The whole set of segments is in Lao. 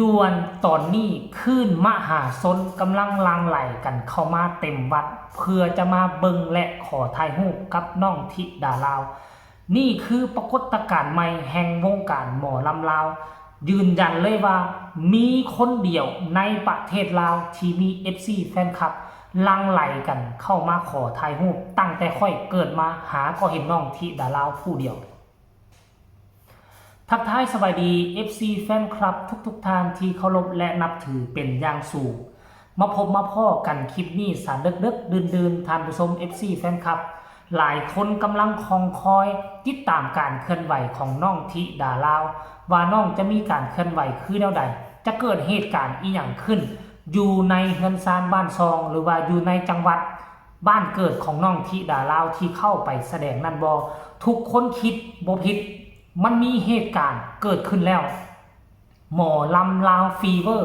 ດ່ວນຕອນນີ້ ຄື້ນມະຫາຊົນກຳລັງຫຼັ່ງໄຫຼກັນເຂົ້າມາເຕັມວັດ ເພື່ອຈະມາເບິ່ງ ແລະ ຂໍຖ່າຍຮູບກັບນ້ອງທິດາລາວ. ນີ້ຄືປາກົດຕະການໃໝ່ແຫ່ງວົງການໝໍລຳລາວ, ຢືນຢັນເລີຍວ່າມີຄົນດຽວໃນປະເທດລາວທີ່ມີເອັຟຊີແຟນຄລັບຫຼັ່ງໄຫຼກັນເຂົ້າມາຂໍຖ່າຍຮູບ. ຕັ້ງແຕ່ຂ້ອຍເກີດມາຫາກໍເຫັນນ້ອງທິດາລາວຜູ້ດຽວ. ທັກທາຍສະບາຍດີ ເອັຟຊີແຟນຄລັບທຸກໆທ່ານທີ່ເຄົາລົບ ແລະ ນັບຖືເປັນຢ່າງສູງ. ມາພົບມາພໍ້ກັນຄລິບນີ້ສາເດິກໆດື່ນໆ, ທ່ານຜູ້ຊົມ ເອັຟຊີແຟນຄລັບ ຫຼາຍຄົນກຳລັງຄອງຄອຍຕິດຕາມການເຄື່ອນໄຫວຂອງນ້ອງທິດາລາວ ວ່ານ້ອງຈະມີການເຄື່ອນໄຫວຄືແນວໃດ, ຈະເກີດເຫດການອີ່ຫຍັງຂຶ້ນຢູ່ໃນເຮືອນຊານບ້ານຊ່ອງ ຫຼືວ່າຢູ່ໃນຈັງຫວັດ ບ້ານເກີດຂອງນ້ອງທິດາລາວທີ່ເຂົ້າໄປສະແດງນັ້ນບໍ່? ທຸກຄົນຄິດບໍ່ຜິດ, ມັນມີເຫດການເກີດຂຶ້ນແລ້ວ. ໝໍລຳລາວຟີເວີ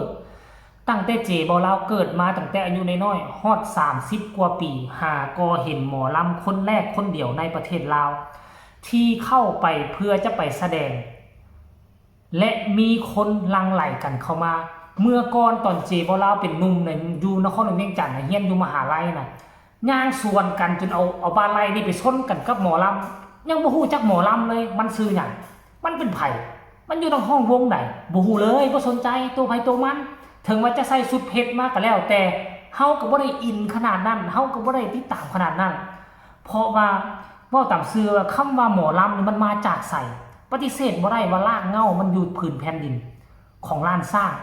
ຕັ້ງແຕ່ເຈບໍ່ລາວເກີດມາ, ຕັ້ງແຕ່ອາຍຸນ້ອຍໆ ຮອດສາມສິບກວ່າປີ ຫາກໍເຫັນໝໍລຳຄົນແລກຄົນດຽວໃນປະເທດລາວ ທີ່ເຂົ້າໄປເພື່ອຈະໄປສະແດງ ແລະ ມີຄົນຫຼັ່ງໄຫຼກັນເຂົ້າມາ. ເມື່ອກ່ອນຕອນເຈບໍ່ລາວເປັນໜຸ່ມນະ ຢູ່ນະຄອນຫຼວງວຽງຈັນນະ ຮຽນຢູ່ມະຫາໄລນະ ຍ່າງສວນກັນຈົນເອົາ ເອົາບ່າໄຫຼ່ນີ້ໄປຊົນກັນກັບໝໍລຳ. ຍັງບໍ່ຮູ້ຈັກໝໍລຳເລີຍ ມັນຊື່ຫຍັງ? ມັນເປັນໃຜ? ມັນຢູ່ໃນຫ້ອງວົງໃດ? ບໍ່ຮູ້ເລີຍ, ບໍ່ສົນໃຈ, ໂຕໃຜໂຕມັນ. ເຖິງວ່າຈະໃສ່ຊຸດເພັດມາກໍແລ້ວແຕ່, ເຮົາກໍບໍ່ໄດ້ອິນຂະໜາດນັ້ນ, ເຮົາກໍບໍ່ໄດ້ຕິດຕາມຂະໜາດນັ້ນ. ເພາະວ່າເວົ້າຕາມຊື່ວ່າ ຄຳວ່າໝໍລຳນີ້ມັນມາຈາກໃສ? ປະຕິເສດບໍ່ໄດ້ວ່າລາກເຫງົ້າມັນຢູ່ພື້ນແຜ່ນດິນຂອງລ້ານຊ້າງ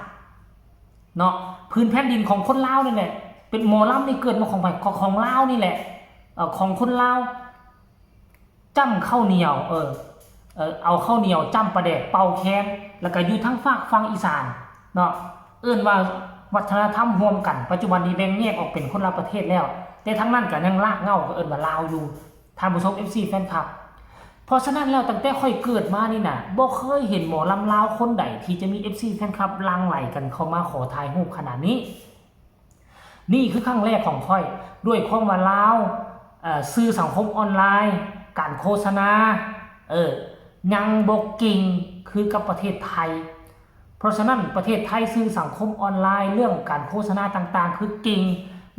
ເນາະ, ພື້ນແຜ່ນດິນຂອງຄົນລາວນີ້ແຫຼະ. ເປັນໝໍລຳນີ້ເກີດມາຂອງໃຜ? ຂອງ ຂອງລາວນີ້ແຫຼະ, ເອີ ຂອງຄົນລາວ ຈ້ຳເຂົ້າໜຽວ ເອີ ເອີ ເອົາເຂົ້າໜຽວຈ້ຳປາແດກເປົ່າແຄນ ແລ້ວກະຢູ່ທາງຟາກຝັ່ງອີສານເນາະ ເອີ້ນວ່າວັດທະນະທຳຮ່ວມກັນ. ປັດຈຸບັນນີ້ແບ່ງແຍກອອກເປັນຄົນລະປະເທດແລ້ວ, ແຕ່ທາງນັ້ນກະຍັງລາກເຫງົ້າ ກໍເອີ້ນວ່າລາວຢູ່ ທ່ານຜູ້ຊົມ ເອັຟຊີແຟນຄລັບ. ເພາະສະນັ້ນແລ້ວ ຕັ້ງແຕ່ຂ້ອຍເກີດມານີ້ນະ ບໍ່ເຄີຍເຫັນໝໍລຳລາວຄົນໃດທີ່ຈະມີເອັຟຊີແຟນຄລັບຫຼັ່ງໄຫຼກັນເຂົ້າມາຂໍຖ່າຍຮູບຂະໜາດນີ້. ນີ້ຄືຄັ້ງແລກຂອງຂ້ອຍ ດ້ວຍຄວາມວ່າລາວ ເອີ ສື່ສັງຄົມອອນລາຍ ການໂຄສະນາ ເອີ ຍັງບໍ່ເກັ່ງຄືກັບປະເທດໄທ. ເພາະສະນັ້ນ ປະເທດໄທສື່ສັງຄົມອອນລາຍ ເລື່ອງການໂຄສະນາຕ່າງໆ ຄືເກັ່ງ,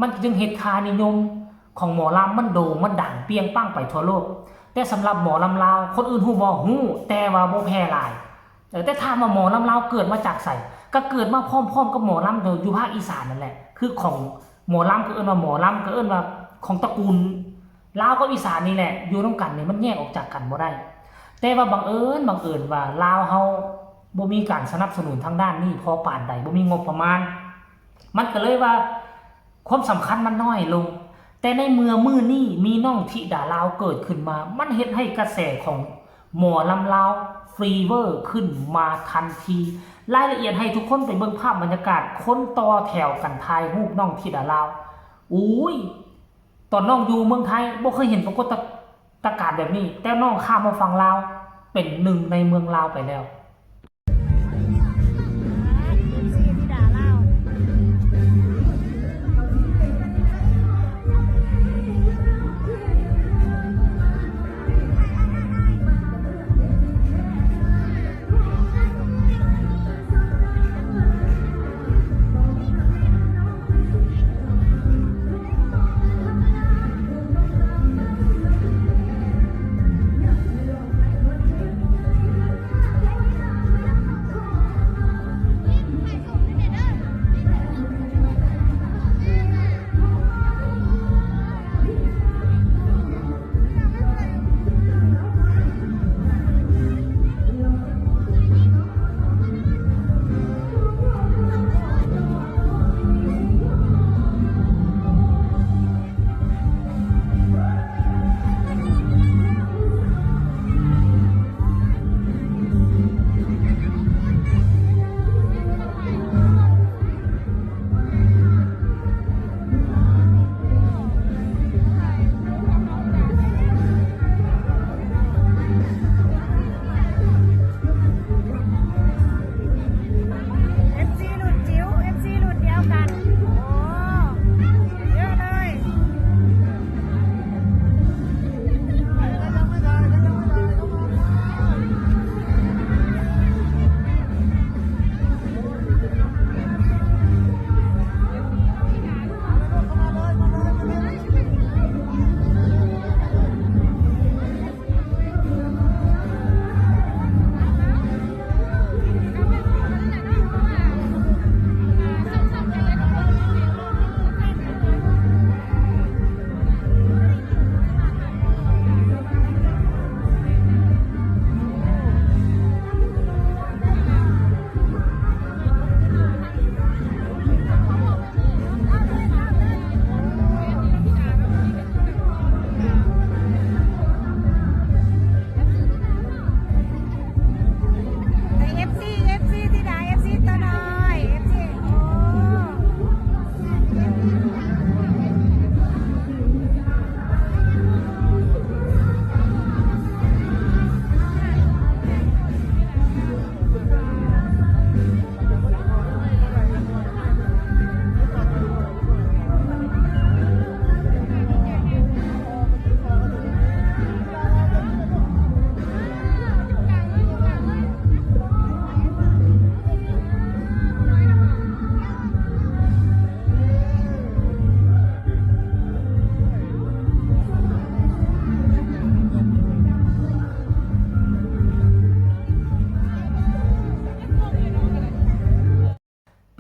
ມັນຈຶ່ງເຮັດຄ່ານິຍົມຂອງໝໍລຳມັນໂດ່ງ ມັນດັງປ່ຽງປັງໄປທົ່ວໂລກ. ແຕ່ສຳລັບໝໍລຳລາວ ຄົນອື່ນຮູ້ບໍ່? ຮູ້, ແຕ່ວ່າບໍ່ແຜ່ຫຼາຍ. ເອີ ແຕ່ຖາມວ່າໝໍລຳລາວເກີດມາຈາກໃສ? ກໍເກີດມາພ້ອມໆກັບໝໍລຳຢູ່ ຢູ່ພາກອີສານນັ້ນແຫຼະ. ຄືຂອງໝໍລຳກໍເອີ້ນວ່າໝໍລຳ ກໍເອີ້ນວ່າຂອງຕະກູນລາວກັບອີສານນີ້ແຫຼະ ຢູ່ນຳກັນນີ້ ມັນແຍກອອກຈາກກັນບໍ່ໄດ້. ແຕ່ວ່າບັງເອີນ ບັງເອີນວ່າລາວເຮົາບໍ່ມີການສະໜັບສະໜູນທາງດ້ານນີ້ພໍປານໃດ, ບໍ່ມີງົບປະມານ, ມັນກໍເລີຍວ່າ ຄວາມສຳຄັນມັນນ້ອຍລົງ. ແຕ່ໃນເມື່ອມື້ນີ້ມີນ້ອງທິດາລາວເກີດຂຶ້ນມາ, ມັນເຮັດໃຫ້ກະແສຂອງໝໍລຳລາວຟີເວີຂຶ້ນມາທັນທີ. ລາຍລະອຽດໃຫ້ທຸກຄົນໄປເບິ່ງພາບບັນຍາກາດ ຄົນຕໍ່ແຖວກັນຖ່າຍຮູບນ້ອງທິດາລາວ. ໂອ້ຍ ຕອນນ້ອງຢູ່ເມືອງໄທບໍ່ເຄີຍເຫັນປາກົດຕະ ຕະການແບບນີ້, ແຕ່ນ້ອງຂ້າມມາຝັ່ງລາວ ເປັນໜຶ່ງໃນເມືອງລາວໄປແລ້ວ.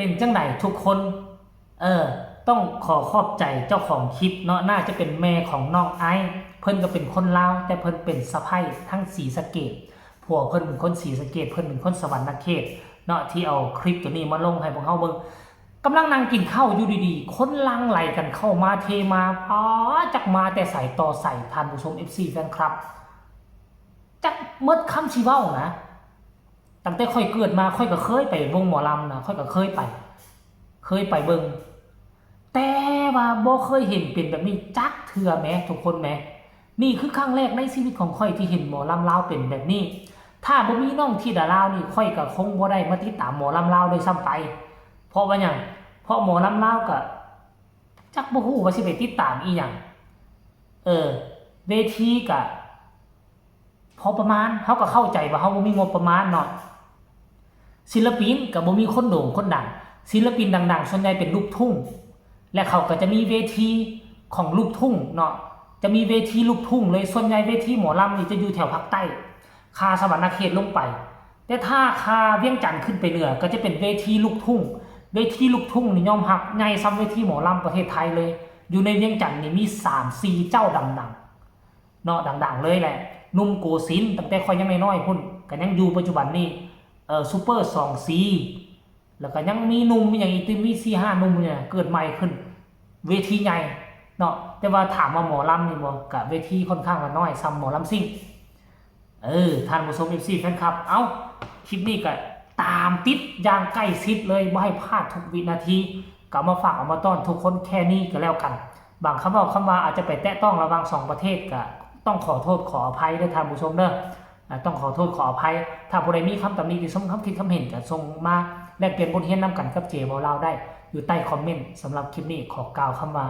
ເປັນຈັ່ງໃດທຸກຄົນ? ເອີ ຕ້ອງຂໍຂອບໃຈເຈົ້າຂອງຄລິບເນາະ, ໜ້າຈະເປັນແມ່ຂອງນ້ອງໄອ, ເພິ່ນກໍເປັນຄົນລາວ ແຕ່ເພິ່ນເປັນສະໃພ້ທັງສີສະເກດ, ຜົວເພິ່ນເປັນຄົນສີສະເກດ, ເພິ່ນເປັນຄົນສະຫວັນນະເຂດເນາະ, ທີ່ເອົາຄລິບໂຕນີ້ມາລົງໃຫ້ພວກເຮົາເບິ່ງ. ກຳລັງນັ່ງກິນເຂົ້າຢູ່ດີໆ ຄົນຫຼັ່ງໄຫຼກັນເຂົ້າມາເທມາ, ປາດ ຈັກມາແຕ່ໃສຕໍ່ໃສ ທ່ານຜູ້ຊົມ ເອັຟຊີ ແຟນຄລັບ, ຈັກໝົດຄຳຊິເວົ້ານະ. ຕັ້ງແຕ່ຂ້ອຍເກີດມາ ຂ້ອຍກໍເຄີຍໄປວົງໝໍລຳນະ, ຂ້ອຍກໍເຄີຍໄປ ເຄີຍໄປເບິ່ງ, ແຕ່ວ່າບໍ່ເຄີຍເຫັນເປັນແບບນີ້ຈັກເທື່ອແມ ທຸກຄົນແມ. ນີ້ຄືຄັ້ງແລກໃນຊີວິດຂອງຂ້ອຍທີ່ເຫັນໝໍລຳລາວເປັນແບບນີ້. ຖ້າບໍ່ມີນ້ອງທິດາລາວນີ້ ຂ້ອຍກໍຄົງບໍ່ໄດ້ມາຕິດຕາມໝໍລຳລາວດ້ວຍຊ້ຳໄປ. ເພາະວ່າຫຍັງ? ເພາະໝໍລຳລາວກໍຈັກບໍ່ຮູ້ວ່າຊິໄປຕິດຕາມອີ່ຫຍັງ. ເອີ ເວທີກໍພໍປະມານ, ເຮົາກໍເຂົ້າໃຈວ່າເຮົາບໍ່ມີງົບປະມານເນາະ. ສິນລະປິນກໍບໍ່ມີຄົນໂດ່ງຄົນດັງ, ສິນລະປິນດັງໆ ສ່ວນໃຫຍ່ເປັນລູກທຸ່ງ ແລະ ເຂົາກໍຈະມີເວທີຂອງລູກທຸ່ງເນາະ, ຈະມີເວທີລູກທຸ່ງເລີຍ. ສ່ວນໃຫຍ່ເວທີໝໍລຳນີ້ຈະຢູ່ແຖວພາກໃຕ້, ຄາສະຫວັນນະເຂດລົງໄປ. ແຕ່ຖ້າຄາວຽງຈັນຂຶ້ນໄປເໜືອ ກໍຈະເປັນເວທີລູກທຸ່ງ. ເວທີລູກທຸ່ງນີ້ຍອມຮັບໃຫຍ່ສ່ຳເວທີໝໍລຳປະເທດໄທເລີຍ. ຢູ່ໃນວຽງຈັນນີ້ມີສາມສີ່ເຈົ້າດັງໆ ເນາະ, ດັງໆເລີຍແຫຼະ. ໜຸ່ມໂກສິນ ຕັ້ງແຕ່ຂ້ອຍຍັງນ້ອຍໆພຸ້ນ ກໍຍັງຢູ່ປັດຈຸບັນນີ້, ເອີ ຊຸບເປີສອງສີ ແລ້ວກໍຍັງມີໜຸ່ມອີ່ຫຍັງອີກ ຕິ ມີສີ່ຫ້າໜຸ່ມນີ້ເກີດໃໝ່ຂຶ້ນ, ເວທີໃຫຍ່ເນາະ. ແຕ່ວ່າຖາມວ່າໝໍລຳນີ້ບໍ່ ກະເວທີຂ້ອນຂ້າງວ່ານ້ອຍ ສ່ຳໝໍລຳຊິງ. ເອີ ທ່ານຜູ້ຊົມ ເອັຟຊີ ແຟນຄລັບ, ເອົ້າ ຄລິບນີ້ກໍຕາມຕິດຢ່າງໃກ້ຊິດເລີຍ, ບໍ່ໃຫ້ພາດທຸກວິນາທີ, ກໍເອົາມາຝາກເອົາມາຕ້ອນທຸກຄົນແຄ່ນີ້ກໍແລ້ວກັນ. ບາງຄຳເວົ້າຄຳວ່າອາດຈະໄປແຕະຕ້ອງລະຫວ່າງສອງປະເທດ ກໍຕ້ອງຂໍໂທດຂໍອະໄພເດີທ່ານຜູ້ຊົມເດີ, ອາ ຕ້ອງຂໍໂທດຂໍອະໄພ. ຖ້າຜູ້ໃດມີຄຳຕຳໜິຕິຊົມ ຄຳຄິດຄຳເຫັນ ກໍສົ່ງມາແລກປ່ຽນບົດຮຽນນຳກັນກັບເຈເວົ້າລາວໄດ້ຢູ່ໃຕ້ຄອມເມັນ. ສຳລັບຄລິບນີ້ຂໍກ່າວຄຳວ່າ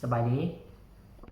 ສະບາຍດີ.